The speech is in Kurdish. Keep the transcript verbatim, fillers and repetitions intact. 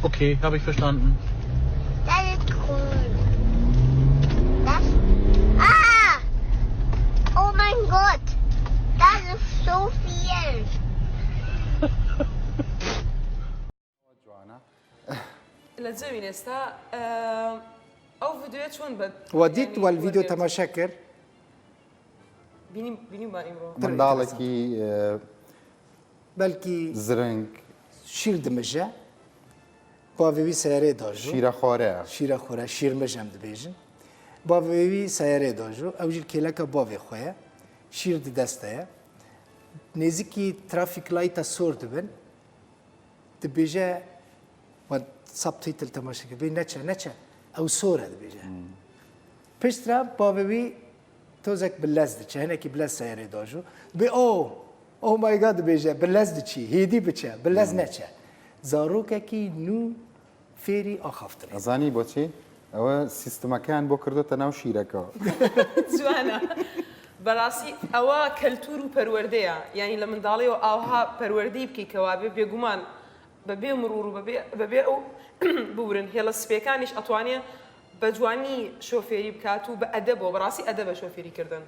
Okay, habe ich verstanden. Das ist cool. Das. Ah! Oh mein Gott! Das ist so viel. Joana. لە جەوین ئێستا ئە، ئەو ڤیدیۆ چۆن بە و دیت وەل ڤیدیۆ تەماشا کرد. بینیم بینیم با ئیمڕۆ Pir منداڵێکی ئە، belkî زرنگ şîr dimije. Bavê wî seyarê da jû. شیرە خۆرە Şîra xwe re şîrmij em dibêjin. Bavê wî seyarê da jû. Ew jî kêleka bavê xwe ye. Şîr di dest de ye. Nêzikî trafik lighta sor dibin. Dibêje, we subtitle temaşe kir, bê neçe, neçe. Ew sor e dibêje. Piştre bavê wî tozek bi lez diçe, hinekî bi lez seyarê da jû. Dibê, oh, oh my god dibêje, bi lez diçî, hêdî biçe, bi lez neçe. Zarokekî nû fêrî axaftinê. ئەزانی بۆچی؟ ئەوە سیستمەکەیان بۆ کردوتە ناو شیرەکە. جوانە. بەڕاستی ئەوە کەلتور و پەروەردەیە، یعنی لە منداڵیەوە ئاوها پەروەردەی بکەی کەوا بێ بێگومان بەبێ مڕور و بەبێ بەبێ ئەو بورن هێڵە سپێکانیش ئەتوانێ بە جوانی شۆفێری بکات و بە ئەدەبەوە، بەڕاستی ئەدەبە شۆفێری کردن.